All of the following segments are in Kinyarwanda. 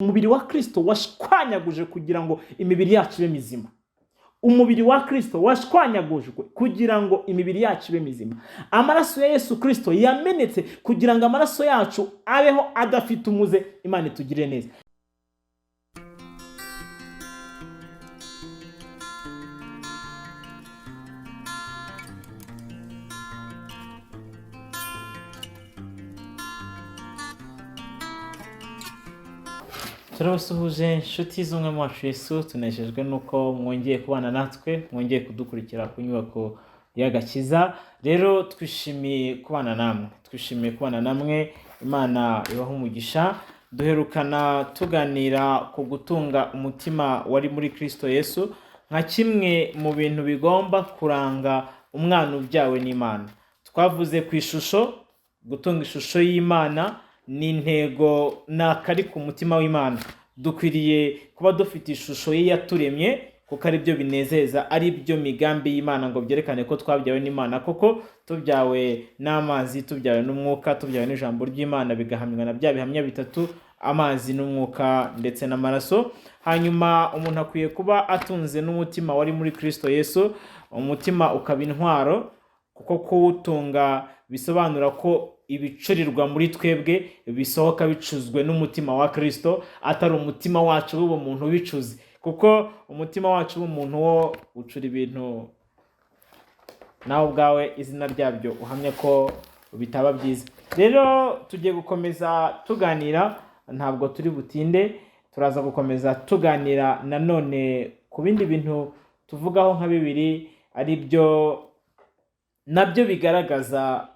Umubiri wa Kristo washwanyaguje kugira ngo imibiri yacu ibe mizima. Umubiri wa Kristo washwanyagujwe kugira ngo imibiri yacu ibe mizima. Amaraso ya Yesu Kristo yamenetse kugira ngo amaraso yacu abeho adafite umuze. Imana itugirire neza. Turabasuhuje inshuti z'umwami wacu Yesu, tunejejwe nuko mwongeye kubana natwe, mwongeye kudukurikira ku nyubako y'agakiza. Rero twishimiye kubana namwe, twishimiye kubana namwe. Imana ibahe umugisha. Duherukana tuganira ku gutunga umutima wari muri Kristo Yesu nka kimwe mu bintu bigomba kuranga umwana ubyawe n'Imana. Twavuze ku ishusho, gutunga ishusho y'Imana ni intego, ni akari ku mutima w'Imana. Dukwiriye kuba dufite ishusho ye yaturemye, kuko ari byo binezeza, ari byo migambi y'Imana, ngo byerekane ko twabyawe n'Imana koko, tubyawe n'amazi, tubyawe n'umwuka, tubyawe n'ijambo ry'Imana, bigahamywa na bya bihamya bitatu, amazi n'umwuka ndetse n'amaraso. Hanyuma umuntu akwiye kuba atunze n'umutima wari muri Kristo Yesu, umutima ukaba intwaro, kuko kuwutunga bisobanura ko ibicurirwa muri twebwe bisohoka bicuzwe n'umutima wa Kristo, atari umutima wacu w'ubumuntu ubicuze, kuko umutima wacu w'umuntu wo ucura ibintu nawe ubwawe izina ryabyo uhamye ko bitaba byiza. Rero tugiye gukomeza tuganira, ntabwo turi butinde, turaza gukomeza tuganira nanone ku bindi bintu tuvugaho nka bibiri, ari byo nabyo bigaragaza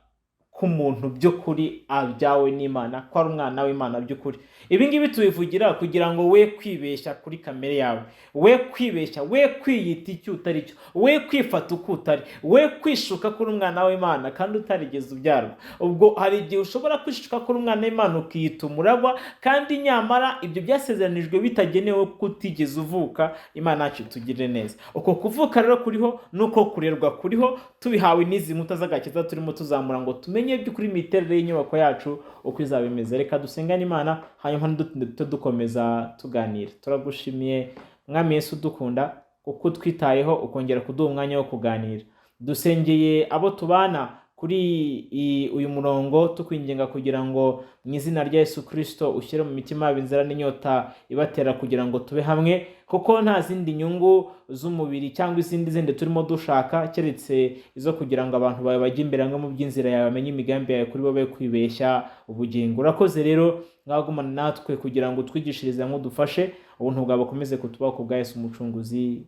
ko umuntu by'ukuri abyawe n'Imana, ko ari umwana w'Imana by'ukuri. Ibi ngibi tubivugira kugira ngo we kwibeshya kuri kamere yawe, we kwibeshya, we kwiyita icyo utari cyo, we kwifata uko utari, we kwishuka kuri umwana w'Imana kandi utarigeze ubyarwa. Ubwo hari igihe ushobora kwishuka kuri umwana w'Imana ukiyita umuragwa, kandi nyamara ibyo byasezeranijwe bitagenewe ko utigeze uvuka. Imana yacu itugirire neza. Uko kuvuka rero kuriho, nuko kurerwa kuriho, tubihawe n'izi nkuta z'agakiza turimo tuzamura ngo tumenye by'ukuri imiterere y'inyubako yacu uko izaba imeze. Reka dusengane Imana, hanyuma ntidutinde dukomeza tuganira. Turagushimiye Mwami Yesu udukunda, kuko utwitayeho ukongera kuduha umwanya wo kuganira. Dusengeye abo tubana kuri uyu murongo, tukwinginga kugira ngo mu izina rya Yesu Kristo ushyire mu mitima yabo inzara n'inyota ibatera kugira ngo tube hamwe, kuko nta zindi nyungu z'umubiri cyangwa izindi zindi turimo dushaka keretse izo kugira ngo abantu bawe bajye imbere hamwe mu by'inzira yawe, bamenye imigambi yawe kuri bo, be kwibeshya ubugingo. Urakoze rero, mwagumana natwe kugira ngo utwigishirize hamwe, udufashe, ubuntu bwawe bukomeze kutubaho ku bwa Yesu Umucunguzi.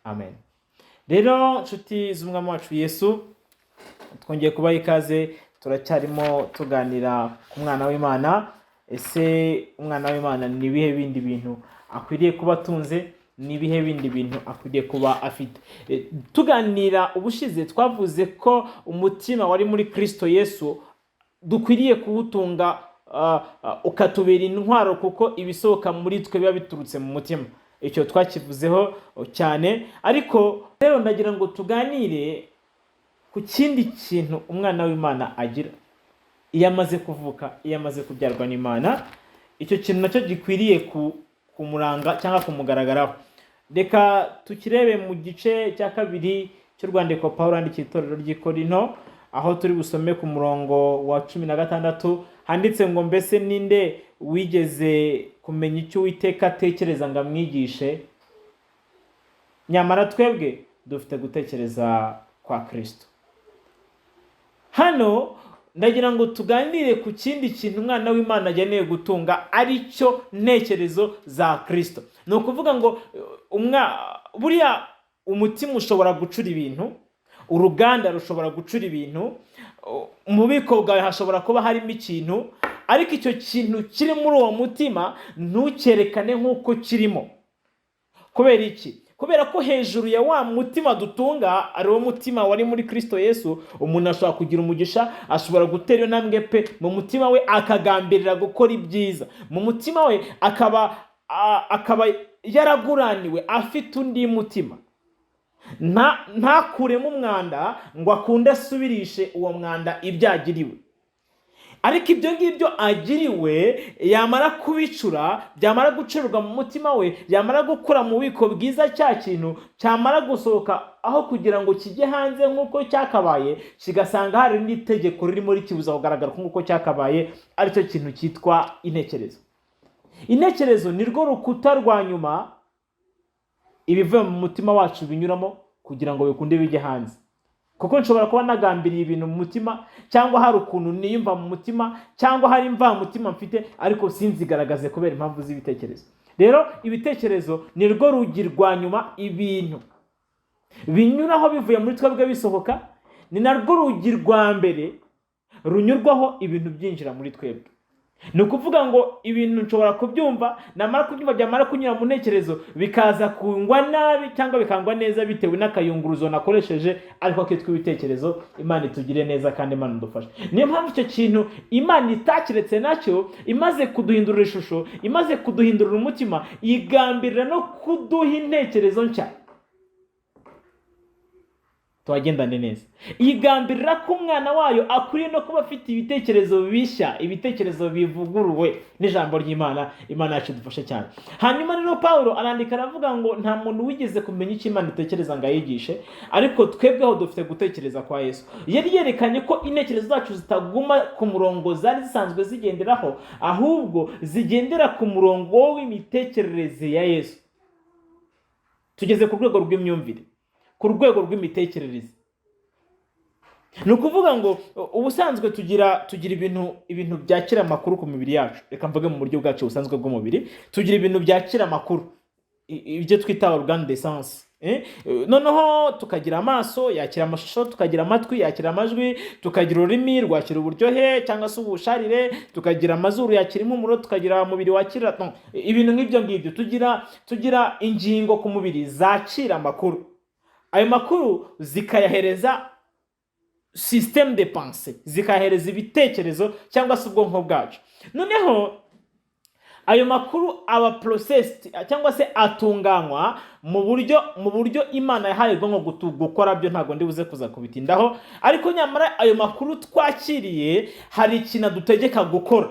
Amen. Rero nshuti z'umwami wacu Yesu, twongeye kubaha ikaze. Turacyarimo tuganira ku mwana w'Imana. Ese umwana w'Imana ni ibihe bindi bintu akwiriye kuba atunze? Ni ibihe bindi bintu akwiriye kuba afite? Tuganira ubushize twavuze ko umutima wari muri Kristo Yesu dukwiriye kuwutunga, ukatubera intwaro, kuko ibisohoka muri twe biba biturutse mu mutima. Icyo twakivuzeho cyane, ariko rero ndagira ngo tuganire ku kindi kintu umwana w'Imana agira iyo amaze kuvuka, iyo amaze kubyarwa n'Imana. Icyo kintu nacyo gikwiriye kumuranga cyangwa kumugaragaraho. Reka tukirebe mu gice cya kabiri cy'urwandiko Pawulo yandikiye itorero ry'i Korinto, aho turi busome ku murongo wa 16, handitse ngo: mbese ninde wigeze kumenya icyo Uwiteka atekereza ngo amwigishe? Nyamara twebwe dufite gutekereza kwa Kristo. Hano ndagira ngo tuganire ku kindi kintu umwana w'Imana agenewe gutunga, ari cyo ntekerezo za Kristo. Ni ukuvuga ngo buriya umutima ushobora gucura ibintu, uruganda rushobora gucura ibintu, mu bubiko bwawe hashobora kuba harimo ikintu, ariko icyo kintu kiri muri uwo mutima ntucyerekane nk'uko kirimo. Kubera iki? Kubera ko hejuru ya wa mutima dutunga, ari wo mutima wari muri Kristo Yesu, umuntu ashobora kugira umugisha, ashobora gutera iyo ntambwe pe, mu mutima we akagambirira gukora ibyiza, mu mutima we akaba yaraguraniwe, afite undi mutima, ntakuremo umwanda ngo akunde asubirishe uwo mwanda ibyagiriwe. Ariko ibyo ngibyo agiriwe, yamara kubicura, byamara gucurwa mu mutima we, yamara gukura mu bubiko bwiza, cya kintu cyamara gusohoka, aho kugira ngo kijye hanze nk'uko cyakabaye, kigasanga hari n'itegeko ririmo rikibuza kugaragara nk'uko cyakabaye, aricyo kintu cyitwa intekerezo. Intekerezo ni rwo rukuta rwa nyuma ibivuye mu mutima wacu binyuramo kugira ngo bikunde bijye hanze. Kuko nshobora kuba nagambiriye ibintu mu mutima, cyangwa hari ukuntu niyumva mu mutima, cyangwa hari imvamutima mfite, ariko sinzigaragaze kubera impamvu z'ibitekerezo. Rero ibitekerezo ni rwo rugi rwa nyuma ibintu binyuraho bivuye muri twebwe bisohoka, ni narwo rugi rwa mbere runyurwaho ibintu byinjira muri twebwe. Ni ukuvuga ngo ibintu nshobora kubyumva, namara kubyumva, byamara kunyura mu ntekerezo, bikaza kungwa nabi cyangwa bikangwa neza bitewe n'akayunguruzo nakoresheje, ariko kitwa ibitekerezo. Imana itugire neza kandi Imana idufashe. Niyo mpamvu icyo kintu Imana itakiretse nacyo. Imaze kuduhindurira ishusho, imaze kuduhindurira umutima, igambirira no kuduha intekerezo nshya, tuhagendane neza. Igambirira ko umwana wayo akwiriye no kuba afite ibitekerezo bishya, ibitekerezo bivuguruwe n'ijambo ry'Imana. Imana yacu idufashe cyane. Hanyuma rero Pawulo arandika, aravuga ngo nta muntu wigeze kumenya icyo Imana itekereza ngo ayigishe, ariko twebweho dufite gutekereza kwa Yesu. Yari yerekanye ko intekerezo zacu zitaguma ku murongo zari zisanzwe zigenderaho, ahubwo zigendera ku murongo w'imitekerereze ya Yesu. Tugeze ku rwego rw'imyumvire, ku rwego rw'imitekerereze. Ni ukuvuga ngo ubusanzwe tugira ibintu byakira amakuru ku mibiri yacu. Reka mvuge mu buryo bwacu busanzwe bw'umubiri, tugira ibintu byakira amakuru, ibyo twita organes de sens. Noneho tukagira amaso yakira amashusho, tukagira amatwi yakira amajwi, tukagira ururimi rwakira uburyohe cyangwa se ubusharire, tukagira amazuru yakira impumuro, tukagira umubiri wakira, no, ibintu nk'ibyo ngibyo. Tugira ingingo ku mubiri zakira amakuru, ayo makuru zikayahereza système de pensée, zikayahereza ibitekerezo cyangwa se ubwonko bwacu. Noneho ayo makuru aba processed cyangwa se atunganywa mu buryo Imana yahaye ubwonko gukora. Byo ntabwo ndi buze kuza kubitindaho, ariko nyamara ayo makuru twakiriye hari ikintu adutegeka gukora.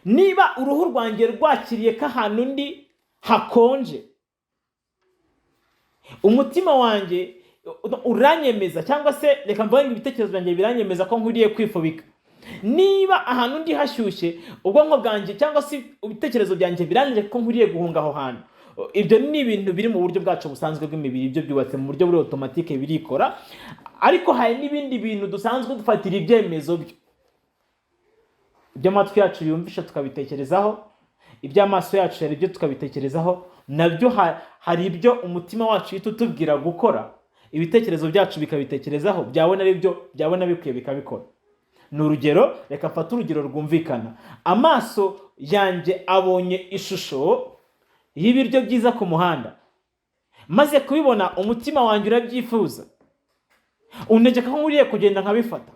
Niba uruhu rwanjye rwakiriye ko ahantu ndi hakonje, umutima wanjye uranyemeza, cyangwa se reka mvuge ngo ibitekerezo byanjye biranyemeza ko nkwiriye kwifubika. Niba ahantu ndi hashyushye, ubwonko bwanjye cyangwa se ibitekerezo byanjye biranyemeza ko nkwiriye guhunga aho hantu. Ibyo ni ibintu biri mu buryo bwacu busanzwe bw'imibiri, ibyo byubatse mu buryo buri automatique, birikora. Ariko hari n'ibindi bintu dusanzwe dufatira ibyemezo byo, ibyo amatwi yacu yumvisha tukabitekerezaho, iby'amaso yacu hari ibyo tukabitekerezaho nabyo. Hari ibyo umutima wacu uhita utubwira gukora, ibitekerezo byacu bikabitekerezaho, byabona ari byo, byabona bikwiye, bikabikora. Ni urugero, reka mfate urugero rwumvikana. Amaso yanjye abonye ishusho y'ibiryo byiza ku muhanda. Maze kubibona, umutima wanjye urabyifuza, untegeka ko nkwiriye kugenda nkabifata.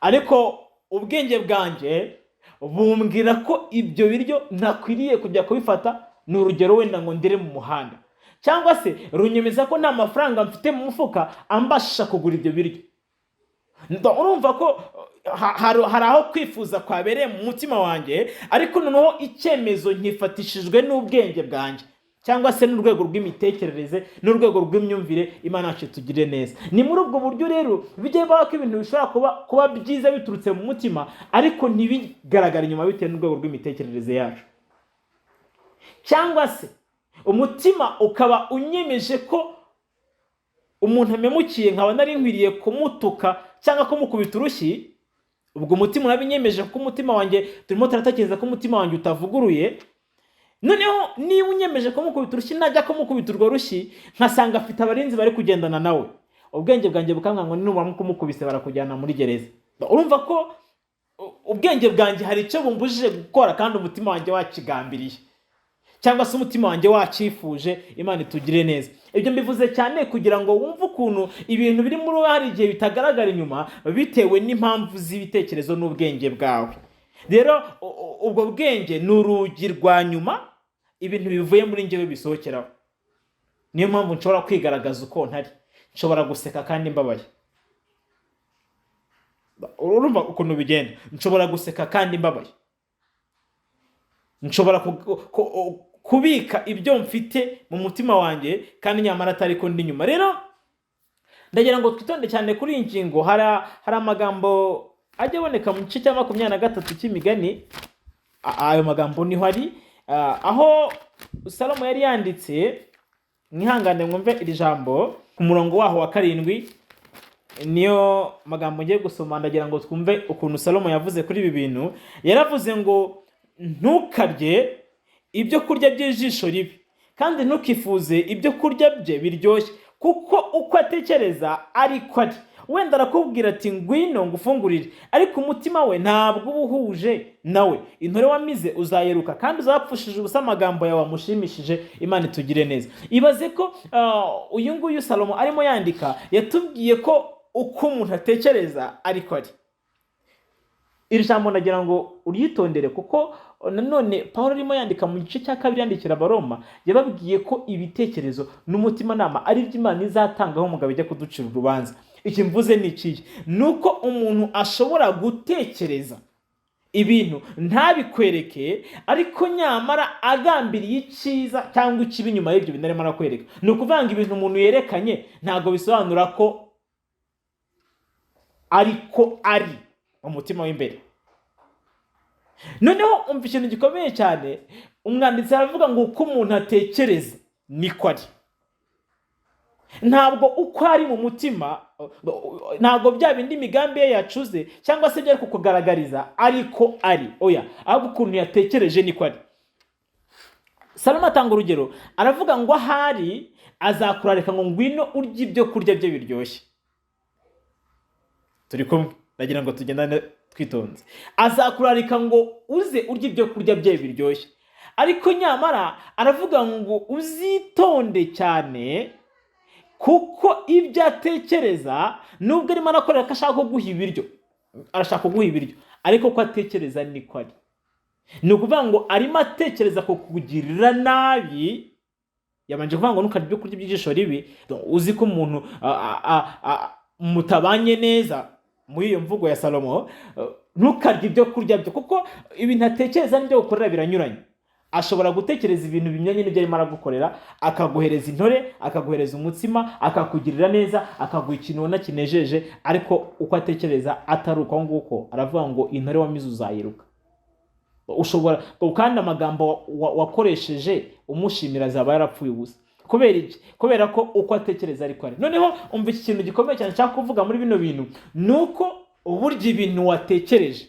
Ariko ubwenge bwanjye bumbwira ko ibyo biryo ntakwiriye kujya kubifata, ni urugero wenda ngo ndire mu muhanda, cyangwa se runyemeza ko nta mafaranga mfite mu mufuka ambasha kugura ibyo biryo. Urumva ko hari aho kwifuza kwabereye mu mutima wanjye, ariko noneho icyemezo nkifatishijwe n'ubwenge bwanjye cyangwa se n'urwego rw'imitekerereze n'urwego rw'imyumvire. Imana yacu tugire neza. Ni muri ubwo buryo rero bijya bibaho ko ibintu bishobora kuba byiza biturutse mu mutima, ariko ntibigaragare inyuma bitewe n'urwego rw'imitekerereze yacu. Cyangwa se umutima ukaba unyemeje ko umuntu amemukiye, nkaba nari nkwiriye kumutuka cyangwa kumukubita urushyi. Ubwo umutima urabinyemeje, kuko umutima wanjye, turimo turatekereza ko umutima wanjye utavuguruye. Noneho niba unyemeje kumukubita urushyi, najya kumukubita urwo rushyi nkasanga afite abarinzi bari kugendana nawe, ubwenge bwanjye bukambwira ngo nubaramuka umukubise barakujyana muri gereza. Urumva ko ubwenge bwanjye hari icyo bumbujije gukora kandi umutima wanjye wakigambiriye cyangwa se umutima wanjye wacyifuje. Imana itugire neza. Ibyo mbivuze cyane kugira ngo wumve ukuntu ibintu biri muri wowe hari igihe bitagaragara inyuma bitewe n'impamvu z'ibitekerezo n'ubwenge bwawe. Rero ubwo bwenge ni urugi rwa nyuma ibintu bivuye muri njyewe bisohokeraho. Niyo mpamvu nshobora kwigaragaza uko ntari, nshobora guseka kandi mbabaye. Urumva ukuntu bigenda? Nshobora guseka kandi mbabaye, nshobora kubika ibyo mfite mu mutima wanjye kandi nyamara atari ko ndi inyuma. Rero ndagira ngo twitonde cyane kuri iyi ngingo. Hari amagambo ajya aboneka mu gice cya 23 cy'Imigani. Ayo magambo niho ari, aho Salomo yari yanditse. Mwihangane mwumve iri jambo ku murongo waho wa 7, niyo magambo ngiye gusoma. Ndagira ngo twumve ukuntu Salomo yavuze kuri ibi bintu. Yaravuze ngo: "Ntukarye ibyo kurya by'ijisho ribi, kandi ntukifuze ibyo kurya bye biryoshye, kuko uko atekereza ariko ari." Wenda arakubwira ati: "Ngwino ngufungurire," ariko umutima we ntabwo uba uhuje nawe. Intore wamize uzayiruka, kandi uzapfushije ubusa amagambo yawe wamushimishije. Imana itugire neza. Ibaze ko uyu nguyu Salomo arimo yandika yatubwiye ko uko umuntu atekereza ariko ari. Iri jambo ndagira ngo uryitondere, kuko nanone Paul arimo yandika mu gice cya 2 yandikira Abaroma, yababwiye ko ibitekerezo n'umutimanama ari byo Imana izatangaho umugabo ijya kuducira urubanza. Iki mvuze ni ikihe? Ni uko umuntu ashobora gutekereza ibintu ntabikwereke, ariko nyamara agambiriye icyiza cyangwa ikibi nyuma y'ibyo bintu arimo arakwereka. Ni ukuvuga ngo ibintu umuntu yerekanye ntabwo bisobanura ko ariko ari mu mutima w'imbere. Noneho umva ikintu gikomeye cyane. Umwanditsi aravuga ngo uko umuntu atekereza niko ari. Ntabwo uko ari mu mutima, ntabwo bya bindi imigambi ye yacuze cyangwa se ibyo ari kukugaragariza ariko ari. Oya, ahubwo ukuntu yatekereje niko ari. Salomo atanga urugero, aravuga ngo ahari azakurarika ngo: "Ngwino urye ibyo kurya bye biryoshye." Turi kumwe? Ndagira ngo tugendane twitonze. Azakurarika ngo uze urye ibyo kurya bye biryoshye, ariko nyamara aravuga ngo uzitonde cyane, kuko ibyo atekereza, nubwo arimo arakorera ko ashaka kuguha ibiryo, arashaka kuguha ibiryo, ariko ko atekereza niko ari. Ni ukuvuga ngo arimo atekereza kukugirira nabi. Yabanje kuvuga ngo ntukarye ibyo kurya by'ijisho ribi. Uzi ko umuntu mutabanye neza, muri iyo mvugo ya Salomo, ntukarye ibyo kurya bye, kuko ibintu atekereza n'ibyo gukorera biranyuranye. Ashobora gutekereza ibintu binyuranye n'ibyo arimo aragukorera, akaguhereza intore, akaguhereza umutsima, akakugirira neza, akaguha ikintu ubona kinejeje, ariko uko atekereza atari uko nguko. Aravuga ngo intore wamize uzayiruka. Ushobora kandi amagambo wakoresheje umushimira azaba yarapfuye ubusa. Kubera iki? Kubera ko uko atekereza ariko ari. Noneho umva iki kintu gikomeye cyane nshaka kuvuga muri bino bintu, ni uko uburyo ibintu watekereje,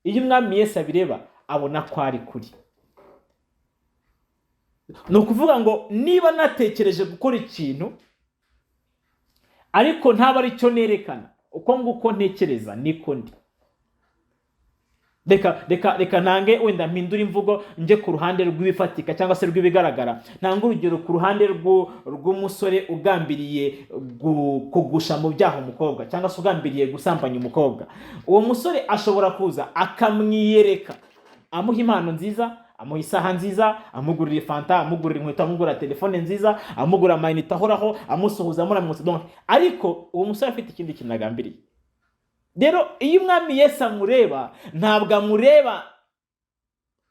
iyo Umwami Yesu abireba, abona ko ari kuri. Ni ukuvuga ngo niba natekereje gukora ikintu ariko ntaba ari cyo nerekana, uko nguko ntekereza niko ndi. Reka ntange, wenda mpindure imvugo, njye ku ruhande rw'ibifatika cyangwa se rw'ibigaragara. Ntange urugero ku ruhande rw'umusore ugambiriye kugusha mu byaha umukobwa, cyangwa se ugambiriye gusambanya umukobwa. Uwo musore ashobora kuza akamwiyereka, amuha impano nziza, amuha isaha nziza, amugurira fanta, amugurira inkweto, amugurira telefone nziza, amugurira amayinite ahoraho, amusuhuza, amuramutsa. Donc, ariko uwo musore afite ikindi kintu agambiriye. Rero iyo Umwami Yesu amureba, ntabwo amureba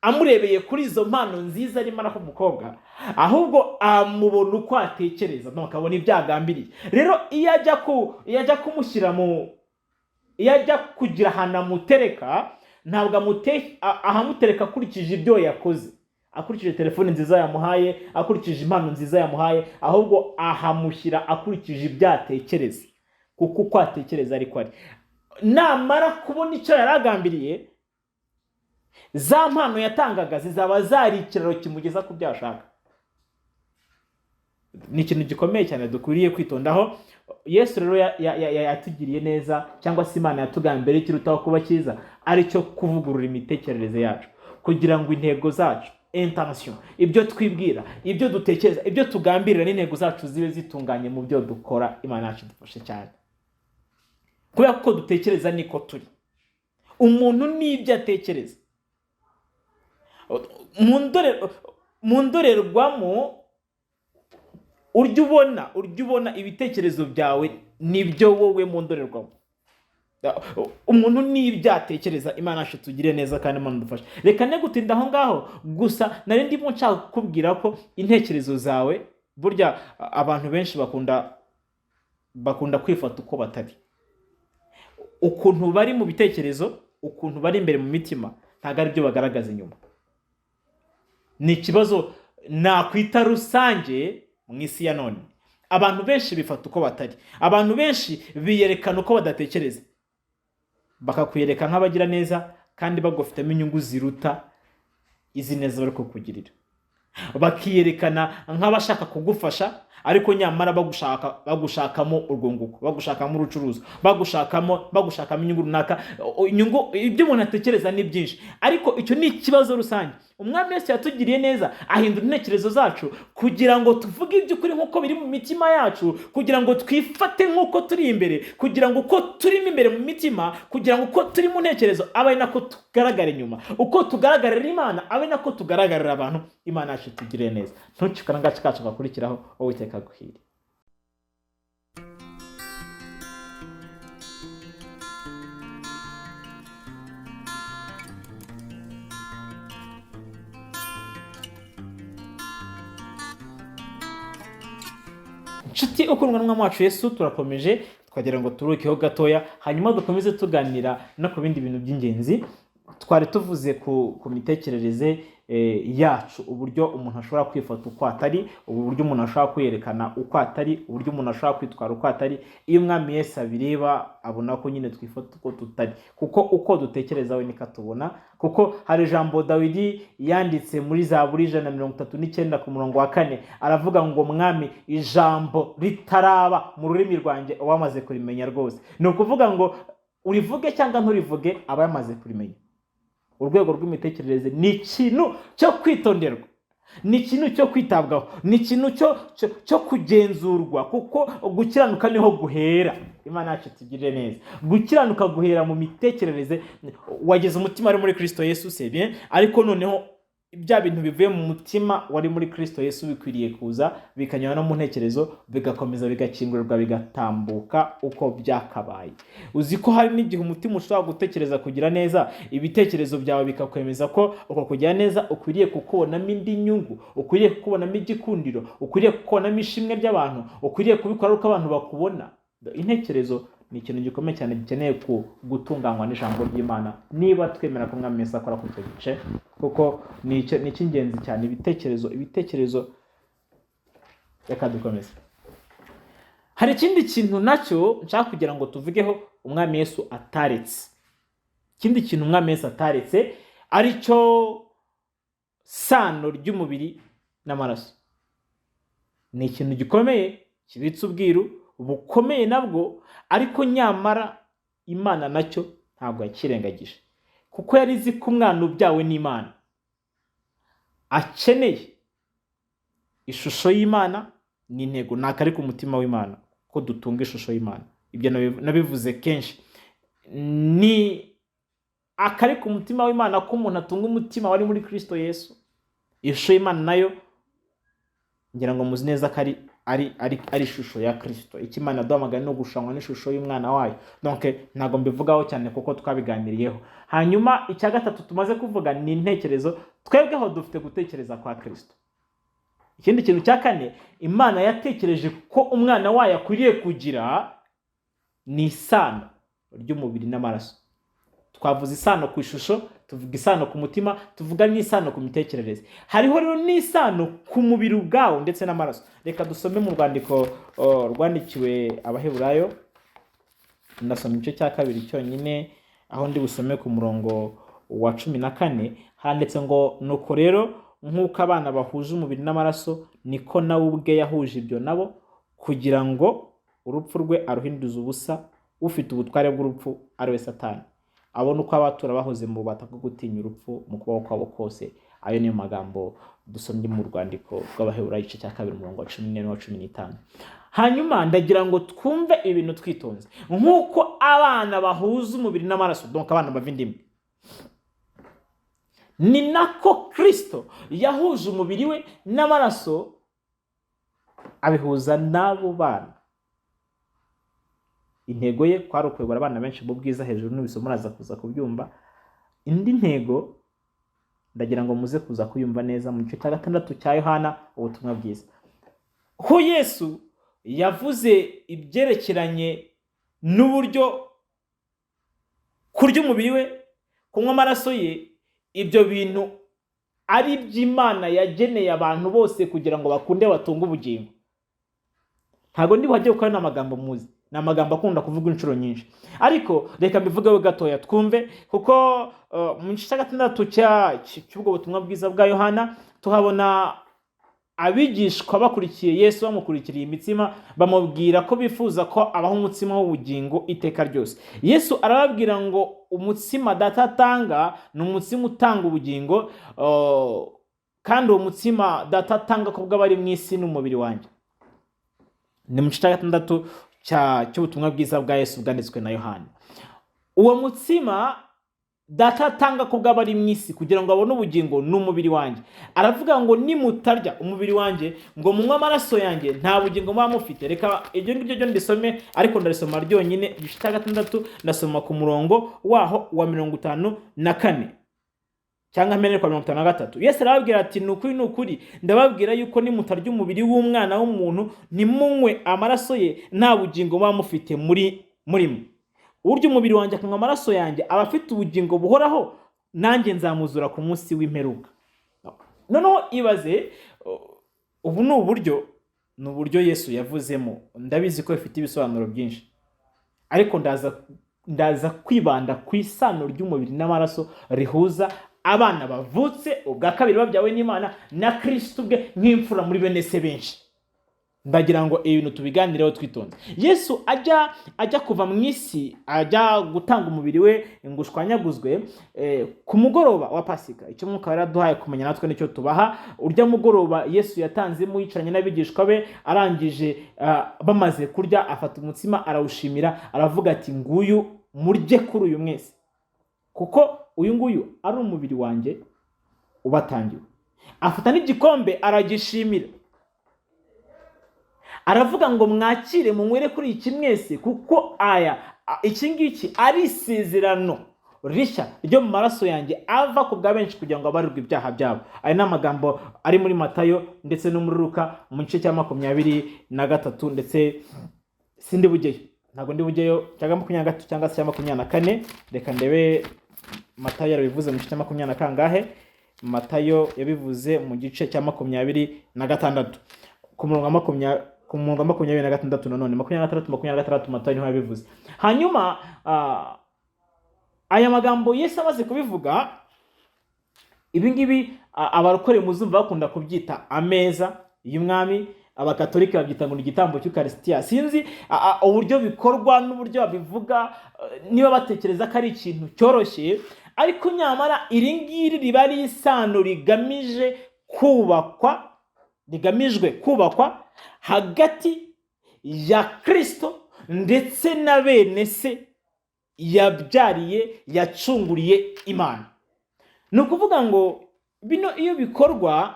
amurebeye kuri izo mpano nziza arimo araha umukobwa, ahubwo amubona uko atekereza, donc akabona ibyo agambiriye. Rero iyo ajya kumushyira mu iyo ajya kugira ahantu amutereka, ntabwo ahamutereka akurikije ibyo yakoze, akurikije telefone nziza yamuhaye, akurikije impano nziza yamuhaye, ahubwo ahamushyira akurikije ibyo atekereza, kuko uko atekereza ariko ari. Namara kubona icyo yari agambiriye, za mpano yatangaga zizaba zari ikiraro kimugeza ku byo ashaka. Ni ikintu gikomeye cyane dukwiriye kwitondaho. Yesu rero yatugiriye neza, cyangwa se Imana yatugambiriye ikirutaho kuba cyiza, aricyo kuvugurura imitekerereze yacu, kugira ngo intego zacu, intention, ibyo twibwira, ibyo dutekereza, ibyo tugambirira n'intego zacu zibe zitunganye mu byo dukora. Imana yacu idufashe cyane, kubera ko dutekereza niko turi. Umuntu n'ibyo atekereza mu ndorerwamo, urya ubona ibitekerezo byawe nibyo wowe mu ndorerwamo. Umuntu n'ibyo atekereza. Imana yacu tugire neza kandi Imana idufashe. Reka ne gutinda aho ngaho, gusa nari ndimo nshaka kukubwira ko intekerezo zawe, burya abantu benshi bakunda kwifata uko batari. Ukuntu bari mu bitekerezo, ukuntu bari imbere mu mitima, ntabwo ari byo bagaragaza inyuma. Ni ikibazo nakwita rusange mu isi ya none. Abantu benshi bifata uko batari, abantu benshi biyerekana uko badatekereza, bakakwiyereka nk'abagira neza kandi bagufitemo inyungu ziruta izi neza bari kukugirira, bakiyerekana nk'abashaka kugufasha ariko nyamara bagushakamo urwunguko, bagushakamo urucuruzo, bagushakamo inyungu runaka. Inyungu, ibyo umuntu atekereza ni byinshi, ariko icyo ni ikibazo rusange. Umwami Yesu yatugiriye neza ahindura intekerezo zacu kugira ngo tuvuge iby'ukuri nk'uko biri mu mitima yacu, kugira ngo twifate nk'uko turi imbere, kugira ngo uko turimo imbere mu mitima, kugira ngo uko turi mu ntekerezo abe ari nako tugaragara inyuma, uko tugaragarira Imana abe nako tugaragarira abantu. Imana yacu itugirire neza. Ntucikane agace kacu gakurikiraho. Uwiteka aguhire. Inshuti ukundwa n'umwami wacu Yesu, turakomeje. Twagira ngo turuhukeho gatoya, hanyuma dukomeze tuganira no ku bindi bintu by'ingenzi. Twari tuvuze ku mitekerereze yacu, uburyo umuntu ashobora kwifata uko atari, uburyo umuntu ashobora kwiyerekana uko atari, uburyo umuntu ashobora kwitwara uko atari. Iyo umwami Yesu abireba, abona ko nyine twifata uko tutari, kuko uko dutekereza we niko atubona. Kuko hari ijambo Dawidi yanditse muri Zaburi 139 ku murongo wa 4, aravuga ngo: "Mwami, ijambo ritaraba mu rurimi rwanjye wamaze kurimenya rwose." Ni ukuvuga ngo urivuge cyangwa nturivuge, aba yamaze kurimenya. Urwego rw'imitekerereze ni ikintu cyo kwitonderwa, ni ikintu cyo kwitabwaho, ni ikintu cyo kugenzurwa, kuko gukiranuka niho guhera. Imana yacu itugirire neza. Gukiranuka guhera mu mitekerereze. Wageze umutima wari muri Kristo Yesu, c'est bien, ariko noneho bya bintu bivuye mu mutima wari muri Kristo Yesu bikwiriye kuza bikanyura no mu ntekerezo, bigakomeza bigakingurirwa, bigatambuka uko byakabaye. Uzi ko hari n'igihe umutima ushobora gutekereza kugira neza, ibitekerezo byawe bikakwemeza ko uko kugira neza ukwiriye kukubonamo indi nyungu, ukwiriye kukubonamo igikundiro, ukwiriye kukubonamo ishimwe ry'abantu, ukwiriye kubikora uko abantu bakubona. Intekerezo ni ikintu gikomeye cyane gikeneye gutunganywa n'ijambo ry'Imana, niba twemera ko Umwami Yesu akora kuri icyo gice, kuko ni icy'ingenzi cyane. Ibitekerezo. Reka dukomeze. Hari ikindi kintu nacyo nshaka kugira ngo tuvugeho Umwami Yesu ataretse. Ikindi kintu Umwami Yesu ataretse aricyo sano ry'umubiri n'amaraso, ni ikintu gikomeye kibitse ubwiru bukomeye nabwo, ariko nyamara Imana nacyo ntabwo yakirengagije, kuko yari izi ko umwana ubyawe n'Imana akeneye ishusho y'Imana. Ni intego ntabwo ari ku mutima w'Imana ko dutunga ishusho y'Imana. Ibyo nabivuze kenshi. Ni akari ku mutima w'Imana ko umuntu atunga umutima wari muri Kristo Yesu. Ishusho y'Imana nayo ngira ngo muzi neza ko ari ishusho ya Kristo. Icyo Imana yaduhamagaye ni ugushanywa n'ishusho y'umwana wayo. Donc ntabwo mbivugaho cyane kuko twabiganiriyeho. Hanyuma icya gatatu tumaze kuvuga ni intekerezo. Twebweho dufite gutekereza kwa Kristo. Ikindi kintu cya kane Imana yatekereje ko umwana wayo akwiriye kugira ni isano ry'umubiri n'amaraso. Twavuze isano ku ishusho, tuvuga isano ku mutima, tuvuga n'isano ku mitekerereze. Hariho rero n'isano ku mubiri ubwawo ndetse n'amaraso. Reka dusome mu rwandiko rwandikiwe Abaheburayo. Ndasoma igice cya 2 cyonyine, aho ndi busome ku murongo wa 14. Handitse ngo: "Nuko rero nk'uko abana bahuje umubiri n'amaraso, niko nawe ubwe yahuje ibyo nabo, kugira ngo urupfu rwe aruhinduze ubusa ufite ubutware bw'urupfu, ari we Satani, abona uko abatura bahoze mu bubata bwo gutinya urupfu mu kubaho kwabo kose." Ayo niyo magambo dusomye mu rwandiko rw'Abaheburayo igice cya 2, umurongo wa 14 n'uwa 15. Hanyuma ndagira ngo twumve ibintu twitonze. Nk'uko abana bahuza umubiri n'amaraso, donc abana bava inda imwe, ni nako Kristo yahuje umubiri we n'amaraso, abihuza n'abo bana. Intego ye kwari ukuyobora abana benshi mu bwiza hejuru, n'ibisoma muraza kuza kubyumva. Indi ntego ndagira ngo muze kuza kuyumva neza mu gice cya 6 cya Yohana ubutumwa bwiza, ho Yesu yavuze ibyerekeranye n'uburyo kurya umubiri we, kunywa amaraso ye, ibyo bintu ari iby'Imana yageneye abantu bose kugira ngo bakunde batunge ubugingo. Ntabwo ndi buhajye kuko ni amagambo muzi, ni amagambo akunda kuvuga inshuro nyinshi, ariko reka mbivugeho gatoya twumve, kuko mu gice cya 6 cy'ubwo butumwa bwiza bwa Yohana tuhabona abigishwa bakurikiye Yesu, bamukurikiriye imitsima, bamubwira ko bifuza ko abaha umutsima w'ubugingo iteka ryose. Yesu arababwira ngo umutsima Data atanga ni umutsima utanga ubugingo, kandi uwo mutsima Data atanga ku bw'abari mu isi ni umubiri wanjye. Ni mu gice cya 6 cy'ubutumwa bwiza bwa Yesu bwanditswe na Yohana. Uwo mutsima Data atanga ku bw'abari mu isi kugira ngo abone ubugingo ni umubiri wanjye. Aravuga ngo nimutarya umubiri wanjye ngo munywe amaraso yanjye, nta bugingo muba mufite. Reka ibyo ngibyo byo ndisome, ariko ndarisoma ryonyine. Igice cya 6 ndasoma ku murongo waho wa 54 cyangwa mpere kwa 53. Yesu arababwira ati ni ukuri, ni ukuri, ndababwira yuko nimutarya umubiri w'umwana w'umuntu ntimunywe amaraso ye, nta bugingo muba mufite muri mwe. Urya umubiri wanjye akanywa amaraso yanjye aba afite ubugingo buhoraho, nanjye nzamuzura ku munsi w'imperuka. Noneho ibaze, ubu ni uburyo Yesu yavuzemo. Ndabizi ko bifite ibisobanuro byinshi, ariko ndaza kwibanda ku isano ry'umubiri n'amaraso rihuza abana bavutse ubwa kabiri babyawe n'Imana na Kristo ubwe nk'imfura muri bene se benshi. Ndagira ngo ibintu tubiganireho twitonze. Yesu ajya kuva mu isi, ajya gutanga umubiri we ngo ushwanyaguzwe, ku mugoroba wa Pasika, icyo Mwuka yaraduhaye kumenya natwe nicyo tubaha. Urya mugoroba Yesu yatanzemo yicaranye n'abigishwa be, arangije bamaze kurya afata umutsima arawushimira, aravuga ati nguyu murye kuri uyu mwese, kuko uyu nguyu ari umubiri wanjye ubatangiwe. Afata n'igikombe aragishimira, aravuga ngo mwakire munywere kuri iki mwese, kuko aya iki ngiki ari isezerano rishya ryo mu maraso yanjye ava ku bwa benshi kugira ngo abarirwe ibyaha byabo. Aya ni amagambo ari muri Matayo ndetse no muri Luka mu gice cya 23, ndetse sindi bugeyo, ntabwo ndi bugeyo, cyangwa 23 cyangwa se cya 24. Reka ndebe Matayo yarabivuze mu gice cya 20 na kangahe. Matayo yabivuze mu gice cya 26 ku murongo wa 20, ku murongo wa 26, nanone 26, 26, Matayo niho yabivuze. Hanyuma aya magambo Yesu amaze kubivuga, ibi ngibi abarokore muzumva bakunda kubyita ameza y'umwami, abakatolika babyita ngo ni igitambo cy'Ukarisitiya. Sinzi uburyo bikorwa n'uburyo babivuga, niba batekereza ko ari ikintu cyoroshye, ariko nyamara iri ngiri riba ari isano rigamije kubakwa, rigamijwe kubakwa hagati ya Kristo ndetse na bene se yabyariye, yacunguriye Imana. Ni ukuvuga ngo bino iyo bikorwa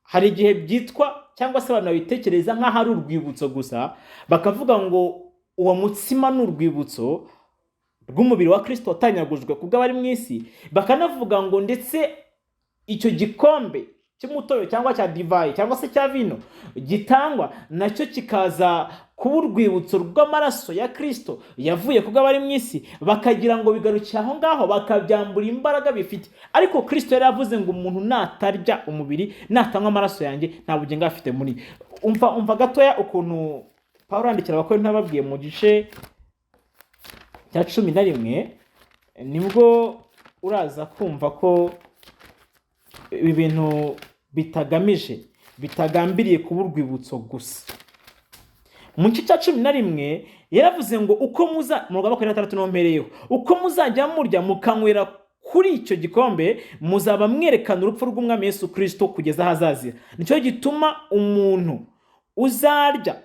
hari igihe byitwa cyangwa se abantu babitekereza nk'aho ari urwibutso gusa, bakavuga ngo uwo mutsima ni urwibutso rw'umubiri wa Kristo watanyagujwe ku bw'abari mu isi, bakanavuga ngo ndetse icyo gikombe cy'umutobe cyangwa cya divayi cyangwa se cya vino gitangwa nacyo kikaza kuba urwibutso rw'amaraso ya Kristo yavuye ku bw'abari mu isi, bakagira ngo bigarukiye aho ngaho, bakabyambura imbaraga bifite. Ariko Kristo yari yavuze ngo umuntu natarya umubiri, natanywa amaraso yanjye, nta bugingo afite muri. Umva gatoya ukuntu Pawulo yandikira Abakorinto ababwiye mu gice cya 11, nibwo uraza kumva ko ibi bintu bitagamije, bitagambiriye kuba urwibutso gusa. Mu gice cya 11 yaravuze ngo uko muza, mu rwa 26 niho mpereyeho, uko muzajya murya mukanywera kuri icyo gikombe, muzaba mwerekana urupfu rw'Umwami Yesu Kristo kugeza aho azazira. Nicyo gituma umuntu uzarya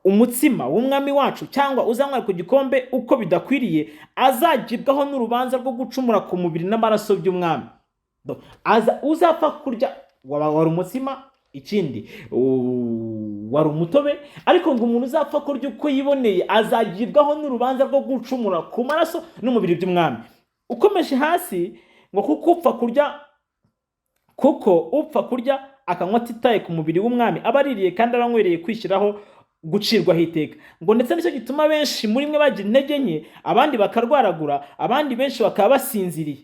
umutsima w'Umwami wacu cyangwa uzanywera ku gikombe uko bidakwiriye azagibwaho n'urubanza rwo gucumura ku mubiri n'amaraso by'Umwami. Uzapfa kurya wari umutsima, ikindi Wari umutobe, ariko ngo umuntu uzapfa kurya uko yiboneye azagibwaho n'urubanza rwo gucumura ku maraso n'umubiri by'Umwami. Ukomeje hasi ngo kuko upfa kurya akanywa atitaye ku mubiri w'Umwami, aba aririye kandi aba anywereye kwishyiraho gucirwaho iteka. Ngo ndetse nicyo gituma benshi muri mwe bagira intege nke, abandi bakarwaragura, abandi benshi bakaba basinziriye.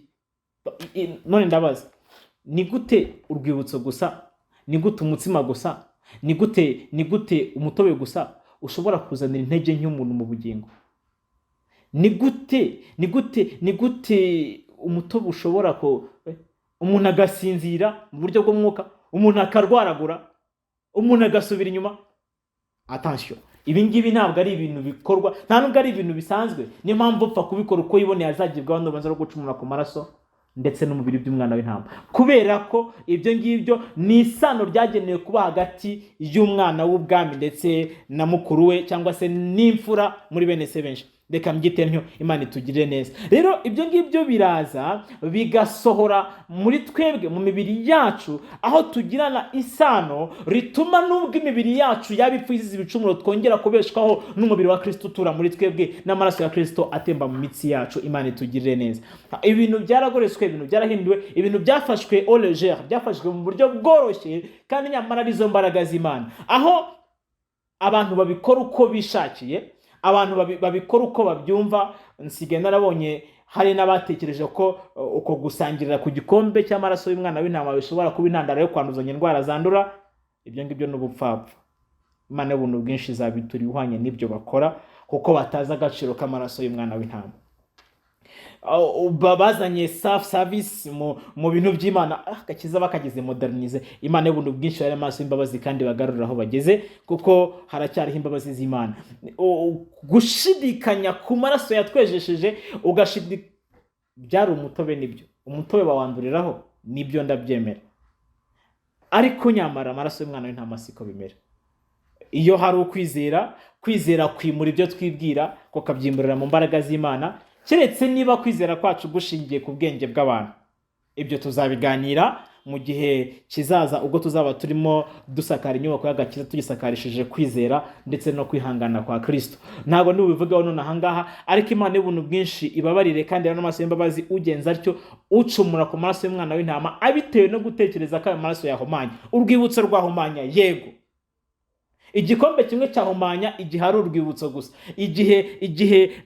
None ndabaza, ni gute urwibutso gusa, ni gute umutsima gusa, ni gute umutobe gusa ushobora kuzanira intege nke umuntu mu bugingo? Ni gute umutobe ushobora ko umuntu agasinzira mu buryo bw'umwuka, umuntu akarwaragura, umuntu agasubira inyuma? Attention, ibi ngibi ntabwo ari ibintu bikorwa, nta nubwo ari ibintu bisanzwe. Niyo mpamvu upfa kubikora uko yiboneye azagibwaho n'urubanza rwo gucumura ku maraso ndetse n'umubiri by'umwana w'intama, kubera ko ibyo ngibyo ni isano ryagenewe kuba hagati y'umwana w'ubwami ndetse na mukuru we, cyangwa se n'imfura muri bene se benshi. Reka mbyite ntyo, Imana itugirire neza. Rero ibyo ngibyo biraza bigasohora muri twebwe, mu mibiri yacu, aho tugirana isano rituma nubwo imibiri yacu yaba ipfuye izize ibicumuro, twongera kubeshwaho n'umubiri wa Kristo utura muri twebwe n'amaraso ya Kristo atemba mu mitsi yacu. Imana itugirire neza. Ibintu byaragoretswe, ibintu byarahinduwe, ibintu byafashwe au léger, byafashwe mu buryo bworoshye, kandi nyamara arizo mbaraga z'Imana. Aho abantu babikora uko bishakiye, abantu babikora uko babyumva. Nsigaye narabonye hari n'abatekereje ko uko gusangirira ku gikombe cy'amaraso y'umwana w'intama bishobora kuba intandaro yo kwanduzanya indwara zandura. Ibyo ngibyo ni ubupfapfa. Imana y'ubuntu bwinshi izabitura ibihwanye n'ibyo bakora, kuko batazi agaciro k'amaraso y'umwana w'intama. Bazanye self service mu bintu by'Imana. Agakiza bakagize modernize. Imana y'ubuntu bwinshi yari amaso y'imbabazi kandi bagarurira aho bageze, kuko haracyariho imbabazi z'Imana. Gushidikanya ku maraso yatwejesheje, byari umutobe, nibyo, umutobe bawanduriraho, nibyo, ndabyemera, ariko nyamara amaraso y'umwana w'intama siko bimera. Iyo hari ukwizera, kwizera kwimura ibyo twibwira, kukabyimurira mu mbaraga z'Imana, keretse niba kwizera kwacu gushingiye ku bwenge bw'abantu. Ibyo tuzabiganira mu gihe kizaza, ubwo tuzaba turimo dusakara inyubako y'agakiza, tugisakarishije kwizera ndetse no kwihangana kwa Kristo. Ntabwo nubivugaho none ahangaha, ariko Imana y'ubuntu bwinshi ibabarire kandi n'amaso y'imbabazi ugenza atyo, ucumura ku maraso y'umwana w'intama abitewe no gutekereza ko ayo maraso yahumanya. Urwibutso rwahumanya, yego. Igikombe kimwe cyahumanya igihe ari urwibutso gusa, igihe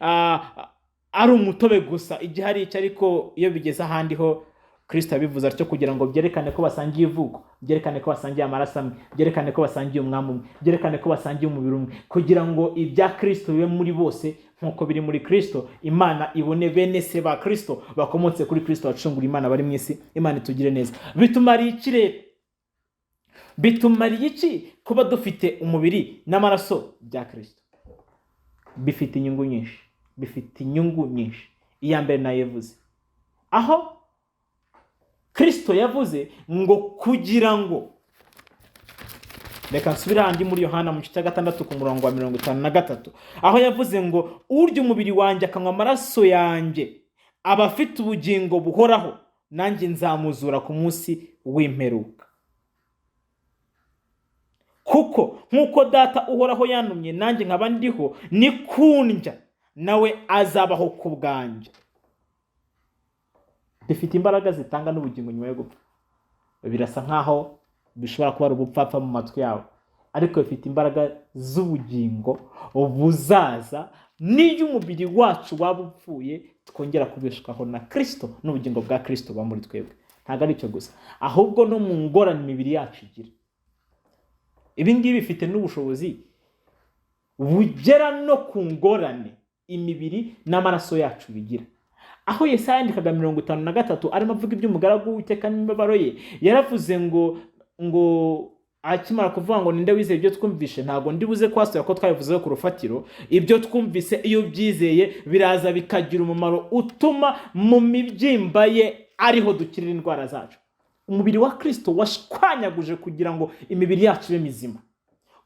ari umutobe gusa, igihe ari icyo. Ariko iyo bigeze ahandi ho, Kristo yabivuze atyo kugira ngo byerekane ko basangiye ivuko, byerekane ko basangiye amaraso amwe, byerekane ko basangiye umwami umwe, byerekane ko basangiye umubiri umwe, kugira ngo ibya Kristo bibe muri bose nk'uko biri muri Kristo. Imana ibone bene se ba Kristo bakomotse kuri Kristo wacungura Imana bari mu isi. Imana itugire neza. Bitumariye iki rero? Bitumariye iki kuba dufite umubiri n'amaraso bya Kristo? Bifite inyungu nyinshi, bifite inyungu nyinshi. Iya mbere nayivuze, aho Kristo yavuze ngo kugira ngo, reka nsubire handi muri Yohana mu gice cya 6 ku murongo wa 53, aho yavuze ngo urya umubiri wanjye akanywa amaraso yanjye aba afite ubugingo buhoraho, nanjye nzamuzura ku munsi w'imperuka. Kuko nk'uko Data uhoraho yantumye nanjye nkaba ndiho, nikundya nawe azabaho ku bwanjye. Bifite imbaraga zitanga n'ubugingo nyuma yo gupfa. Birasa nkaho bishobora kuba ari ubupfapfa mu matwi yawe, ariko bifite imbaraga z'ubugingo buzaza. N'iyo umubiri wacu waba upfuye, twongera kubeshwaho na Kirisito n'ubugingo bwa Kirisito buba muri twebwe. Ntabwo ari icyo gusa, ahubwo no mu ngorane imibiri yacu igira, ibi ngibi bifite n'ubushobozi bugera no ku ngorane imibiri n'amaraso yacu bigira. Aho Yesaya yandikaga 53 arimo avuga iby'umugaragu w'Uwiteka n'imibabaro ye, yaravuze ngo akimara kuvuga ngo ninde wizeye ibyo twumvishe? Ntabwo ndi buze kuhasubira ko twabivuzeho ku rufatiro. Ibyo twumvise, iyo ubyizeye, biraza bikagira umumaro utuma mu mibyimba ye ariho dukirira indwara zacu. Umubiri wa Kirisito washwanyaguje kugira ngo imibiri yacu ibe mizima.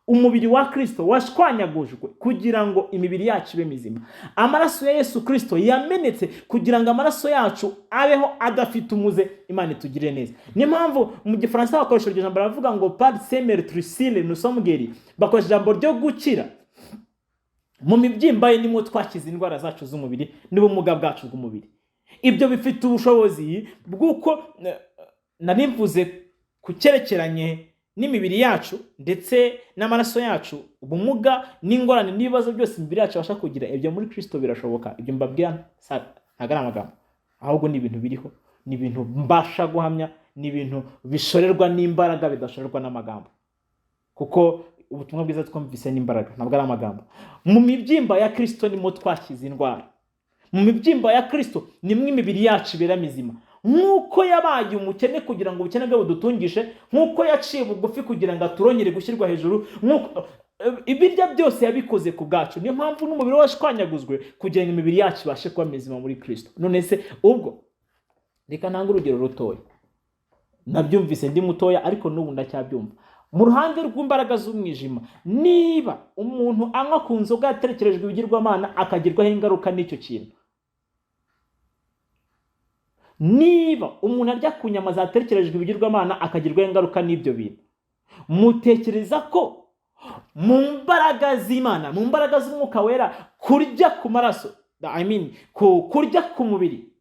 Umubiri wa Kirisito washwanyagujwe kugira ngo imibiri yacu ibe mizima. Amaraso ya Yesu Kirisito yamenetse kugira ngo amaraso yacu abeho adafite umuze. Imana itugirire neza. Niyo mpamvu mu Gifaransa bakoresha iryo jambo, baravuga ngo "Par ses meurtrissures nous sommes guéris." Bakoresha ijambo ryo gukira. Mu mibyimba ye nimwo twakize indwara zacu z'umubiri n'ubumuga bwacu bw'umubiri. Ibyo bifite ubushobozi bw'uko nari mvuze ku cyerekeranye n'imibiri yacu ndetse n'amaraso yacu, ubumuga n'ingorane n'ibibazo byose imibiri yacu ibasha kugira, ibyo muri Kirisito birashoboka. Ibyo mbabwira ntabwo ari amagambo, ahubwo ni ibintu biriho, ni ibintu mbasha guhamya, ni ibintu bishorerwa n'imbaraga, bidashorerwa n'amagambo, kuko ubutumwa bwiza twumvise n'imbaraga, ntabwo ari amagambo. Mu mibyimba ya Kirisito nimo twashyize indwara. Mu mibyimba ya Kirisito nimwo imibiri yacu ibera mizima. Nk'uko yabaye umukene kugira ngo ubukene bwe budutungishe, nk'uko yaciye bugufi kugira ngo aturongere gushyirwa hejuru, nk'uko ibirya byose yabikoze ku bwacu, niyo mpamvu n'umubiri we washwanyaguzwe kugira ngo imibiri yacu ibashe kuba mizima muri Kirisito. None se ubwo reka ntange urugero rutoya. Nabyumvise ndi mutoya, ariko n'ubu ndacyabyumva. Mu ruhande rw'imbaraga z'umwijima, niba umuntu anywa ku nzoga yaterekerejwe ibigirwamana akagirwaho ingaruka n'icyo kintu, niba umuntu arya ku nyama zaterekerejwe ibigirwamana akagirwaho ingaruka n'ibyo bintu, mutekereza ko mu mbaraga z'Imana, mu mbaraga z'Umwuka Wera, kurya ku maraso, I mean, kurya ku mubiri,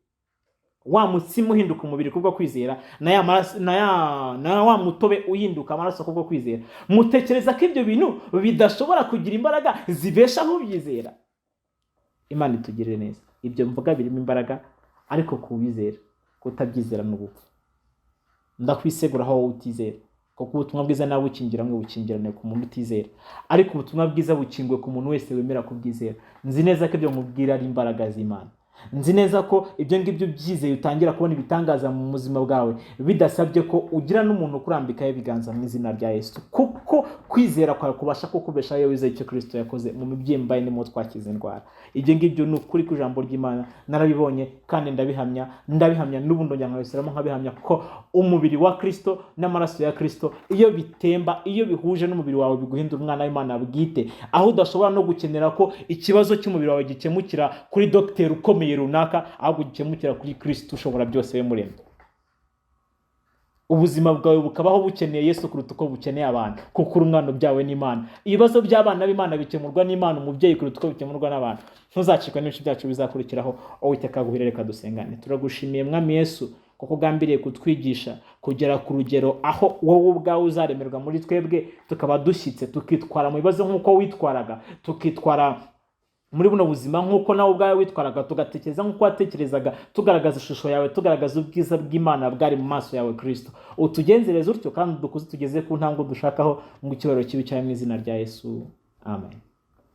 wa mutsima uhinduka umubiri kubwo kwizera, na ya maraso, na wa mutobe uhinduka amaraso kubwo kwizera, mutekereza ko ibyo bintu bidashobora kugira imbaraga zibeshaho ubyizera? Imana itugirire neza. Ibyo mvuga birimo imbaraga, ariko kuwizera. Kutabyizera ni ubupfu. Ndakwisegura aho wowe utizera, kuko ubutumwa bwiza nawe bukingira ngo bukingirane ku muntu utizera, ariko ubutumwa bwiza bukinguwe ku muntu wese wemera kubwizera. Nzi neza ko ibyo mubwira ari imbaraga z'Imana. Nzi neza ko ibyo ngibyo byizeye utangira kubona ibitangaza mu buzima bwawe, bidasabye ko ugira n'umuntu ukurambikaho ibiganza mu izina rya Yesu, kuko kwizera kwawe kubasha kukubeshaho iyo wizeye icyo Kirisito yakoze. Mu mibyimba ye nimwo twakize indwara. Ibyo ngibyo ni ukuri ku ijambo ry'Imana. Narabibonye kandi ndabihamya, ndabihamya n'ubu ndongera nkabisubiramo nkabihamya, ko umubiri wa Kirisito n'amaraso ya Kirisito iyo bitemba, iyo bihuje n'umubiri wawe, biguhindura umwana w'Imana bwite, aho udashobora no gukenera ko ikibazo cy'umubiri wawe gikemukira kuri dogiteri ukomeye runaka, ahubwo gikemukira kuri Kirisito ushobora byose, we muremyi. Ubuzima bwawe bukabaho bukeneye Yesu kuruta uko bukeneye abantu, kuko uri umwana ubyawe n'Imana. Ibibazo by'abana b'Imana bikemurwa n'Imana umubyeyi kuruta uko bikemurwa n'abantu. Ntuzacikwe n'ibice byacu bizakurikiraho. Uwiteka aguhire. Reka dusengane. Turagushimiye, Mwami Yesu, kuko ugambiriye kutwigisha kugera ku rugero aho wowe ubwawe uzaremerwa muri twebwe, tukaba dushyitse, tukitwara mu bibazo nk'uko witwaraga, tukitwara muri buno buzima nk'uko nawe ubwawe witwaraga, tugatekereza nk'uko watekerezaga, tugaragaza ishusho yawe, tugaragaza ubwiza bw'Imana bwari mu maso yawe. Kirisito, utugenzereze utyo kandi dukuze tugeze ku ntambwe dushakaho, ngo icyubahiro kibe cyawe mu izina rya Yesu, amen.